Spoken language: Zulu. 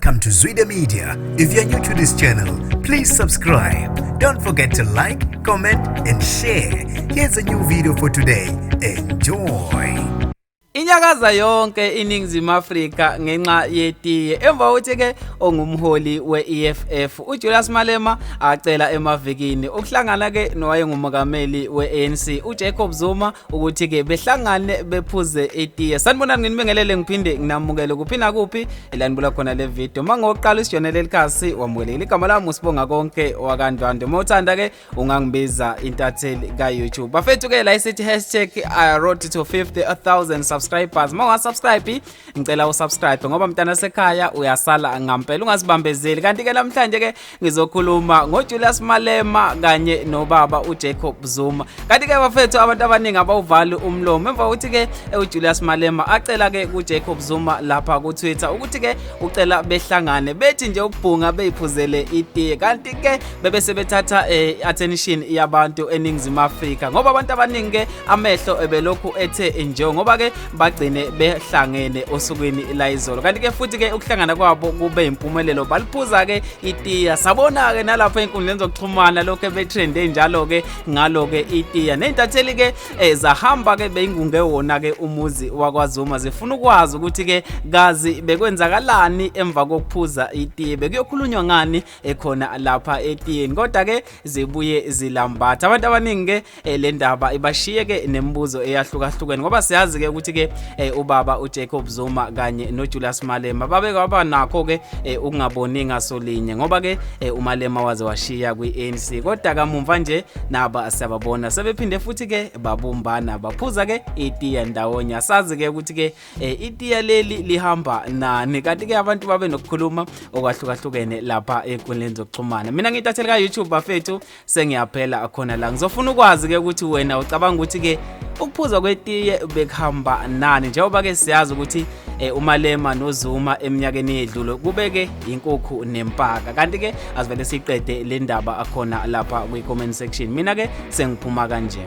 Welcome to Zwida Media. If you're new to this channel, please subscribe. Don't forget to like, comment, and share. Here's a new video for today. Enjoy. Inyakaza yonke iNingizimu Afrika ngenxa yetiye emva kokuthi ke ongumholi we-EFF uJulius Malema acela emavikini ukuhlangana ke nowayengumongameli we-ANC uJacob Zuma ukuthi ke behlangane bephuze itiye. Sanibonani, nginibingelele ngiphinde nginamukele kuphi nakuphi elanibula khona le video. Mangoqala usijone leli khasi, wamukelekile. Igama lami uSibonga Konke wakaNdwandwe, uma uthanda ke ungangibiza intatheli ka-YouTube. Bafethu ke la isithi #road to 50,000 subscribers. Uma ungasubscribe, ngicela usubscribe ngoba mntana sekhaya uyasala ngampela, ungazibambezeli. Kanti ke namhlanje ke ngizokhuluma ngoJulius Malema kanye nobaba uJacob Zuma. Kanti ke bafethu, abantu abaningi abawuvali umlomo emva kokuthi ke uJulius Malema acela ke kuJacob Zuma lapha ku-Twitter ukuthi ke ucela behlangane bethi nje ukubhunga, beyiphuzele itiye. Kanti ke bebe sebethatha attention yabantu eNingizimu Afrika ngoba abantu abaningi ke amehlo ebelokhu ethe nje ngoba ke bagcine behlangene osukwini layizolo. Kanti ke futhi ke ukuhlangana kwabo kube impumelelo, baliphuza ke itiya. Sabona ke nalapho einkundleni zokuxhumana lokho betrende njalo ke ngalo ke itiya, nezintatheli ke zahamba ke beyingunge wona ke umuzi wakwaZuma zifuna ukwazi ukuthi ke kazi bekwenzakalani emva kokuphuza itiye, bekuyokhulunywa ngani ekhona lapha etiyeni. Kodwa ke zibuye zilambatha. Abantu abaningi ke le ndaba ibashiye ke nemibuzo eyahlukahlukene ngoba siyazi ke ukuthi ke ubaba uJacob Zuma kanye noJulius Malema babe kwaba nakho ke ukungaboni ngasolinye ngoba ke uMalema waze washiya kwi-ANC. Kodwa kamumva nje naba siyababona sebephinde futhi ke babumbana, baphuza ke itiye ndawonye. Asazi ke ukuthi ke itiya leli lihamba nani. Kanti ke abantu babe nokukhuluma okwahlukahlukene lapha enkundleni zokuxhumana. Mina ngiyintatheli ka-YouTube bafethu, sengiyaphela khona la. Ngizofuna ukwazi ke ukuthi wena ucabanga ukuthi ke ukuphuzwa kwetiye bekuhamba nani, njengoba ke siyazi ukuthi uMalema noZuma eminyakeni eyedlule kubeke inkukhu nempaka. Kanti ke asivele siqede le ndaba akhona lapha kwi-comment section. Mina ke sengiphuma kanje.